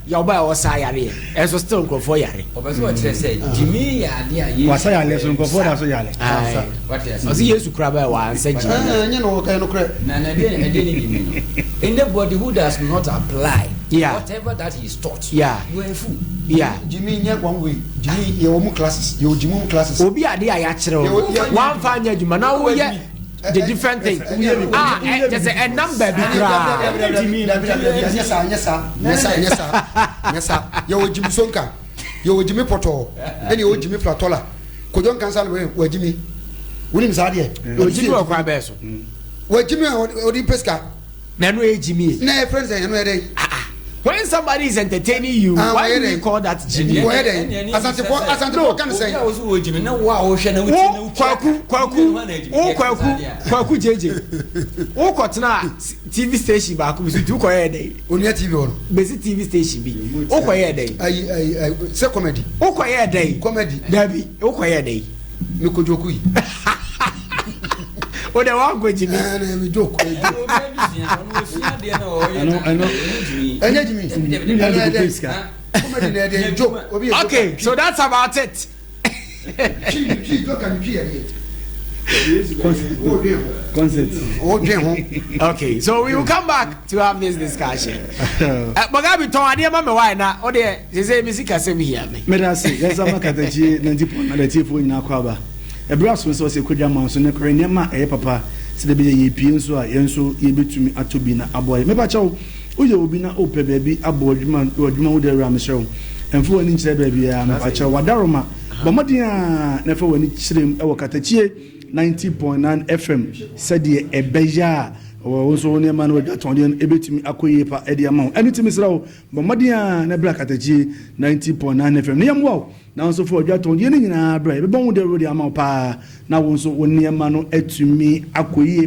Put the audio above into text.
Yɛ ɔba a ɔsa yareɛ, ɛnso still nkurɔfoɔ yare. Ɔbɛ sɛ ɔkyerɛ sɛ gyimi yɛ adeɛ a Yesu. Wasa yale so, nkurɔfoɔ da so yale. Aye. Wate ase. Ɔsi Yesu kura bɛyɛ wansa gyimi. Ɛnyɛ na wɔka no korɛ. Na ɛdeɛ ne gyimi no, anybody who does not apply whatever that he is taught, you are a fool. Gyimi nyɛ one way. Gyimi yɛ wɔ mu classes, yɛ wɔ gyimi mu classes. Obi ade a yɛakyerɛ wo wamfa anyɛ adwuma na woyɛ the different thing a kyɛ sɛ ɛnam baabi koraa. Nyɛ saa, nyɛ saa, nyɛ saa, nyɛ saa, nyɛ saa. Yɛwɔ gyimi sonka, yɛwɔ gyimi pɔtɔɔ, ɛna yɛwɔ gyimi flatɔla. Kodwo Nkansa no wɔ gyimi, wonim saa deɛ. Ogyimi wɔ kwan bɛɛ so. Wɔ gyimi a ɔde pɛ sika. Na ɛno yɛ gyimi. Na yɛ friends, ɛno yɛ dɛ. When somebody is entertaining you, why do you call that gyimi? Wɔyɛ dɛ Asantefoɔ, Asantefoɔ kan sɛn. Obi a woso wɔ gyimi na wo a wohwɛ na wotie na wo Kwaku, Kwaku, wo Kwaku, Kwaku Jeje, wo kɔtena TV station baako bi so nti wokɔ yɛ dɛ? Onua TV hɔ no. Besi TV station bi, wokɔ yɛ dɛ? Ayi ayi ayi, sɛ comedy. Wokɔ yɛ dɛ? Comedy. Dabi, wokɔ yɛ dɛ? Mi ko joke yi. O de wa nkɔ gyimi. Ɛɛ, mi joke, ɛ joke. Ɛno ɛno. Ɛnyɛ gyimi. Ne nua de kɔpɛ sika. Comedy na ɛdɛ joke obi yɛ. Okay, so that's about it. Twi twi joke and twi yɛ deɛ. Concert. O dwen ho. Okay, so we will come back to have this discussion. Bɔgabi, tɔn adeɛ ma mi wa na o deɛ sese mi si kasa mi hia mi. Meda ase. Yɛnsa ma Katakyi 90.9 atiefoɔ nyinaa kɔ aba. Ɛberɛ aso sɛ ɔsɛ kɔdwa ma nso ne kɔrɛ nneɛma a ɛyɛ papa sɛdeɛ ɛbɛyɛ yɛpie nso a, yɛn nso yɛbɛtumi atɔ bi na aboa yɛ. Mepa kyɛw, woyɛ obi na wopɛ baabi abɔ adwuma, adwuma wo de awura, mesrɛ wo, ɛmfa w'ani nkyerɛ baabiara. Mepa kyɛw, wadaroma, bɔ mmɔden a na ɛfa w'ani kyerɛ mu ɛwɔ Katakyie 90.9 FM sɛdeɛ ɛbɛyɛ a wo nso wo nneɛma no wadwa tɔndeɛ no ɛbɛtumi akɔ yie pa ɛde ama wo. Ɛno nti mesrɛ wo, bɔ mmɔden a na ɛbrɛ Katakyie 90.9 FM ne yɛmmoa wo na nso fo ɔdwa tɔndeɛ no nyinaa brɛ, yɛbɛbɔ wo dawuro de ama wo paa na wo nso wo nneɛma no atumi akɔ yie.